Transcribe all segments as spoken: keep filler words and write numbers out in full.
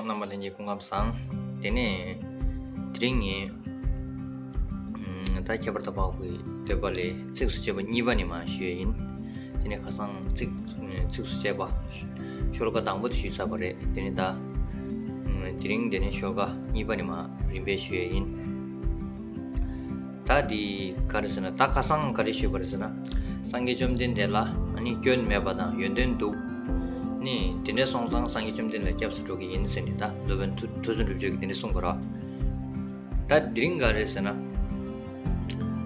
རྣམ་པ་ལྷན་རྒྱས་སྐུ་ཁམས་བཟང་། དེ་ནས་དེ་རིང་ངས་ད་ཁྱད་པར་དུ་འཕགས་པའི་བསྟོད་པ་ལས་ཚིགས་སུ་བཅད་པ་གཉིས་པ་ནས་མར་ཞུ་ཡས་ཡིན། དེ་ནས་ཁ་སང་ཚིགས་ཚིགས་སུ་བཅད་པ་ཤོ་ལོ་ཀ་དང་པོ་དེ་ཞུས་ཚར་བ་རེད། དེ་ནས་ད་དེ་རིང་དེ་ནས་ཤོ་ལོ་ཀ་གཉིས་པ་ནས་མར་རིམ་པས་ཞུ་ཡས་ཡིན། ད་འདི་ག་རེ་ཟེར་ན། ད་ཁ་སང་ག་རེ་ཞུས་པ་རེད་ཟེར་ན། སངས་རྒྱས་བཅོམ་ལྡན་འདས་ལ་ཨ་ནི་སྐྱོན་མེད་པ་དང་ཡོན་ཏན་འདུག་ནི་དེ་འདྲ་སོང་ཙང་སངས་རྒྱས་བཅོམ་ལྡན་འདས་ལ་སྐྱབས་སུ་འགྲོ་གི་ཡིན་ཟེར་ནས་ད་སློབ་དཔོན་མཐུ་མཐུ་སུ་སྒྲུབ་མཆོག་གིས་དེ་འདྲ་གསུངས་པ་རེད། ད་དེ་རིང་ག་རེ་ཟེར་ན།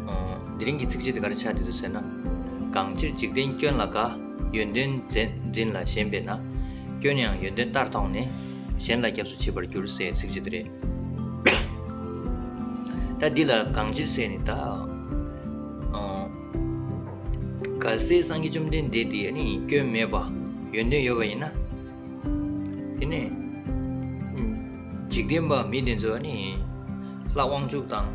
ཨ་དེ་རིང་གི་ཚིགས་བཅད་དེ་ག་རེ་ཆགས་བསྡད་འདུག་ཟེར་ན། གང་ཕྱིར་འཇིག་རྟེན་སྐྱོན་ལ་དགའ། ཡོན་ཏན་འཛིན་འཛིན་ལ་ཞེན་པས་ན། སྐྱོན་ཡང་ཡོན་ཏན་ལྟར་མཐོང་ནས། གཞན་ལ་སྐྱབས་སུ་མཆི་བར་འགྱུར་ཟེར་ཚིགས་བཅད་དེ་རེད། ད་འདི་ལ་གང་ཕྱིར་ཟེར་ནས་ད། ཨ་གལ་སྲིད་སངས་རྒྱས་བཅོམ་ལྡན་འདས་དེ་ནི་སྐྱོན་མེད་པ་ཡོན་ཏན་ཡོད་པ་ཡིན་ན། དེ་ནས་འཇིག་རྟེན་པ་མི་དེ་ཚོ་ནི་ལྷ་དབང་ཕྱུག་དང་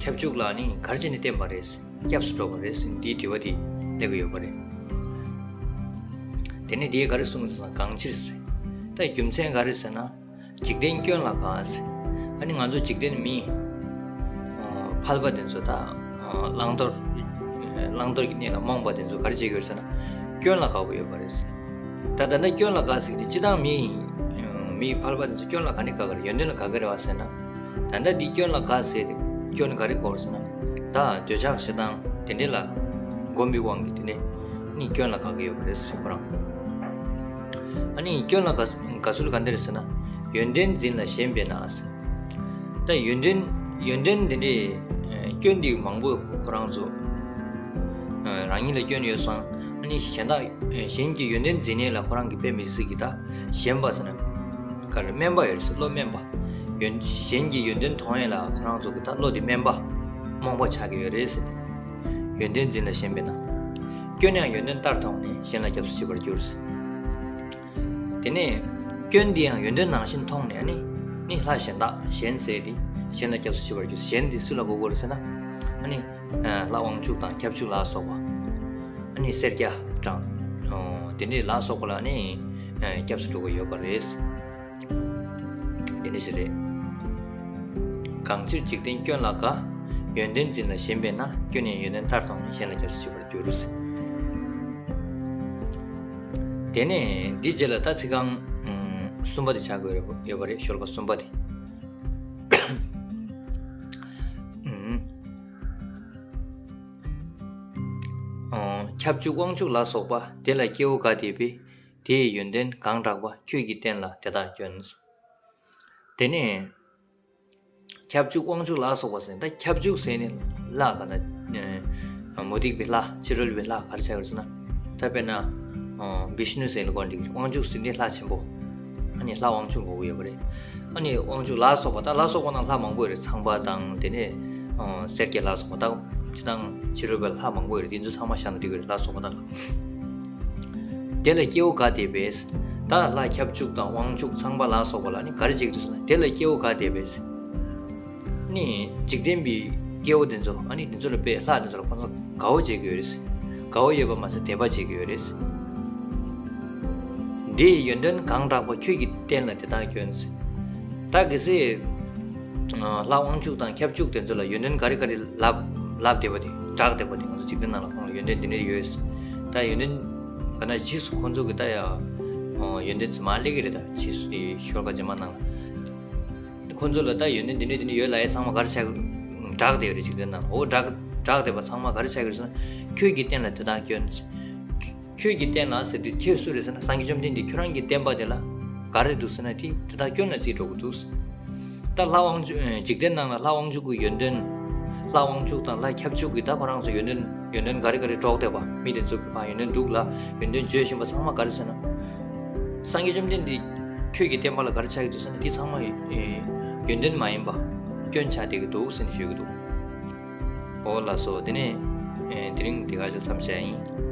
ཁྱབ་འཇུག་ལ་ནི་ག་རེ་བྱས་ནས་བསྟེན་པ་རེད། སྐྱབས་སུ་འགྲོ་བ་རེད་ཟེར་འདིའི་དྲི་བ་དེ་སླེབས་ཀྱི་ཡོད་པ་རེད། དེ་ནས་འདིས་ག་རེ་གསུངས་ཀྱི་འདུག་ཟེར་ན། གང་ཕྱིར་ཟེར། ད་རྒྱུ་མཚན་ག་རེ་ཟེར་ན། འཇིག་རྟེན་སྐྱོན་ལ་དགའ་ཟེར། ཨ་ནི་ང་ཚོ་འཇིག་རྟེན་མི་ཨ་ཕལ་པ་དེ་ཚོ་ད་ཨ་བླང་དོར་བླང་དོར་གྱི་གནས་ལ་རྨོངས་པ་དེ་ཚོ་ག་རེ་བྱེད་ཀྱི་ཡོད་ཟེར་ན། སྐྱོན་ལ་དགའ་པོ་ཡོད་པ་རེད་ཟེར། ད་ད་ལྟ་སྐྱོན་ལ་དགའ་ཟེར་གྱི་སྤྱིར་བཏང་མི་མི་ཕལ་པ་དེ་ཚོ་སྐྱོན་ལ་ག་ནས་དགའ་གི་རེད། ཡོན་ཏན་ལ་དགའ་གི་རེད་བ་ཟེར་ན། ད་ལྟ་འདི་སྐྱོན་ལ་དགའ་ཟེར་ཏེ་སྐྱོན་ག་རེ་གོ་རེད་ཟེར་ན། ད་འདོད་ཆགས་ཞེ་སྡང་དེ་འདྲས་ལ་འགོམ་པའི་དབང་གིས་དེ་འདྲས་ནི་སྐྱོན་ལ་དགའ་གི་ཡོད་པ་རེད་ཟེར་ཁོ་རང་། ཨ་ནི་སྐྱོན་ལ་དགའ་དགའ་ཚུལ་ག་འདྲ་རེད་ཟེར་ན། ཡོན་ཏན་འཛིན་ལ་ཞེན་པས་ན་ཟེར། ད་ཡོན་ཏན་ཡོན་ཏན་དེ་འདྲས་ཨ་སྐྱོན་འདི་མང་པོ་ཁོ་རང་ཚོ་ཨ་རང་ཉིད་ལ་སྐྱོན་ཡོད་ཙང་ཨ་ནི་གཞན་དག་གཞན་གྱི་ཡོན་ཏན་འཛིན་ཡས་ལ་ཁོ་རང་གིས་དཔེ་མི་སྲིད་ཀྱི་ད་ཞེན་པ་ཟེར་ན། ག་རེ་དམན་པ་ཡོད་རེད་ཟེར། བློ་དམན་པ། ཡོན་གཞན་གྱི་ཡོན་ཏན་མཐོང་ཡས་ལ་ཁོ་རང་ཚོ་གི་ད་བློ་དེ་དམན་པ་རྨོངས་པ་ཆགས་ཀྱི་ཡོད་རེད་ཟེར། ཡོན་ཏན་འཛིན་ལ་ཞེན་པས་ན། སྐྱོན་ཡང་ཡོན་ཏན་ལྟར་མཐོང་ནས་གཞན་ལ་སྐྱབས་སུ་མཆི་བར་འགྱུར་ཟེར། དེ་ནས་སྐྱོན་འདི་ཡང་ཡོན་ཏན་ནང་བཞིན་མཐོང་ནས་ནི་ནི་ལྷ་གཞན་དག་གཞན་ཟེར་ཏེ་གཞན་ལ་སྐྱབས་སུ་མཆི་བར་འགྱུར། གཞན་འདི་སུ་ལ་གོ་དགོས་རེད་ཟེར་ན། ཨ་ནི་ལྷ་དབང་ཕྱུག་དང་ཁྱབ་འཇུག་ལ་སོགས་པ། ཨ་ནི་སེར་སྐྱ་དང་དེ་འདྲས་ལ་སོགས་པ་ལ་ནི་སྐྱབས་སུ་འགྲོ་གི་ཡོད་པ་རེད། དེ་འདྲ་ཞིག་རེད། གང་ཕྱིར་འཇིག་རྟེན་སྐྱོན་ལ་དགའ། ཡོན་ཏན་འཛིན་ལ་ཞེན་པས་ན། སྐྱོན་ཡང་ཡོན་ཏན་ལྟར་མཐོང་ནས། གཞན་ལ་སྐྱབས་སུ་མཆི་བར་འགྱུར། དེ་ནས་འདི་རྗེས་ལ་ད་ཚིག་རྐང་གསུམ་པ་དེ་ཆགས་ཀྱི་ཡོད་པ་རེད། ཤོ་ལོ་ཀ་གསུམ་པ་དེ། ཁྱབ་འཇུག་དབང་ཕྱུག་ལ་སོགས་པ། དེ་ལ་སྐྱེ་བོ་དགའ་དད་པས། དེ་ཡི་ཡོན་ཏན་གང་དྲག་པ། ཁྱོད་ཀྱིས་བསྟན་ལ་དེ་དག་སྐྱོན། དེ་ནས་ཁྱབ་འཇུག་དབང་ཕྱུག་ལ་སོགས་པ་ཟེར། ད་ཁྱབ་འཇུག་ཟེར་ནི་ལྷ་ག་ན་མུ་སྟེགས་པའི་ལྷ་ཕྱི་རོལ་པའི་ལྷ་ག་རེ་ཆགས་ཡོད་ཟེར་ན། ད་དཔེར་ན་བིཤ་ནུ་ཟེར་ནི་གོ་འགྲིག་གི་རེད། དབང་ཕྱུག་ཟེར་ནི་ལྷ་ཆེན་པོ། ཨ་ནི་ལྷ་དབང་ཕྱུག་གོ་གི་ཡོད་པ་རེད། ཨ་ནི་དབང་ཕྱུག་ལ་སོགས་པ། ད་ལ་སོགས་པ་ནང་ལྷ་མང་པོ་ཡོད་རེད། ཚངས་པ་དང་དེ་ནས་སེར་སྐྱ་ལ་སོགས་པ། ད་སྤྱིར་བཏང་ཕྱི་རོལ་པའི་ལྷ་མང་པོ་ཡོད་རེད། དེ་ཚོ་ཚང་མ་བཞག་ན་འགྲིག་གི་རེད། ལ་སོགས་པ་དང་། དེ་ལ་སྐྱེ་བོ་དགའ་དད་པས། ད་ལྷ་ཁྱབ་འཇུག་དང་དབང་ཕྱུག་ཚངས་པ་ལ་སོགས་པ་ལ་ནི་ག་རེ་བྱེད་ཀྱི་འདུག་ཟེར་ན། དེ་ལ་སྐྱེ་བོ་དགའ་དད་པས། ནི་འཇིག་རྟེན་པའི་སྐྱེ་བོ་དེ་ཚོ། ཨ་ནི་དེ་ཚོ་ལ་དཔེ་ལྷ་དེ་ཚོ་ལ་ཁོ་ཚོ་དགའ་བོ་བྱེད་ཀྱི་ཡོད་རེད། དགའ་བོ་ཡོད་པ་མ་ཟད་དད་པ་བྱེད་ཀྱི་ཡོད་རེད། འདི་ཡི་ཡོན་ཏན་གང་དྲག་པ། ཁྱོད་ཀྱིས་བསྟན་ལ་དེ་དག་སྐྱོན། ད་གལ་སྲིད་ལྷ་དབང་ཕྱུག་དང་ཁྱབ་འཇུག་དེ་ཚོ་ལ་ཡོན་ཏན་ག་རེ་ག་རེ་ལབ་ལབ་བསྡད་པ་དེ། གྲགས་བསྡད་པ་དེ། ང་ཚོ་འཇིག་རྟེན་ནང་ལ་ཁོང་ལ་ཡོན་ཏན་འདི་འདྲ་ཡོད། ད་ཡོན་ཏན་ག་ན་ཕྱིས་སུ་ཁོང་ཚོ་གི་ད་ཡ་ཡོན་ཏན་ཚོ་མར་སླེབས་ཀྱི་རེད། ད་ཕྱིས་སུ་དེ་ཤོ་ལོ་ཀ་རྗེས་མ་ནང་ལ། ཁོ་ཚོ་ལ་ད་ཡོན་ཏན་འདི་འདྲ་འདི་འདྲ་ཡོད་ལབ་ཡས་ཚང་མ་ག་རེ་ཆགས་ཀྱི་རེད། གྲགས་བསྡད་ཡོད་རེད། འཇིག་རྟེན་ནང་། འོ་གྲགས་གྲགས་བསྡད་པ་ཚང་མ་ག་རེ་ཆགས་ཀྱི་རེད་ཟེར་ན། ཁྱོད་ཀྱིས་བསྟན་ལ་དེ་དག་སྐྱོན། ཁྱོད་ཀྱིས་བསྟན་ལ་ཟེར་དུས་ཁྱོད་སུ་རེད་ཟེར་ན། སངས་རྒྱས་བཅོམ་ལྡན་འདས་ཁྱོད་རང་གིས་བསྟན་པ་དེ་ལ་ག་རེ་འདུག་ཟེར་ན། དེ་དེ་དག་སྐྱོན་ལ་བརྩིས་འགྲོ་གི་འདུག། ད་ལྷ་དབང་ཕྱུག་འཇིག་རྟེན་ནང་ལ་ལྷ་དབང་ཕྱུག་གི་ཡོན་ཏན། ལྷ་དབང་ཕྱུག་དང་ལྷ་ཁྱབ་འཇུག་གི་ད་ཁོ་རང་ཚོ་ཡོན་ཏན་ཡོན་ཏན་ག་རེ་ག་རེ་སྒྲོག་བསྡད་པ། མི་དེ་ཚོ་གི་ཕར་ཡོན་ཏན་འདུག་ལ་ཡོན་ཏན་བརྗོད་བཞིན་པ་ཚང་མ་ག་རེ་ཟེར་ན། སངས་རྒྱས་བཅོམ་ལྡན་འདས་ཁྱོད་ཀྱི་བསྟན་པ་ལ་ག་རེ་ཆགས་ཀྱི་འདུག་ཟེར་ན། འདི་ཚང་མ་ཡོན་ཏན་མ་ཡིན་པ་སྐྱོན་ཆགས་བསྡད་ཀྱི་འདུག་ཟེར་ནས་ཞུ་གི་འདུག། འོ་ལགས་སོ། དེ་ནས་དེ་རིང་འདི་ག་ཅིག་མཚམས་བཞག་ཡིན།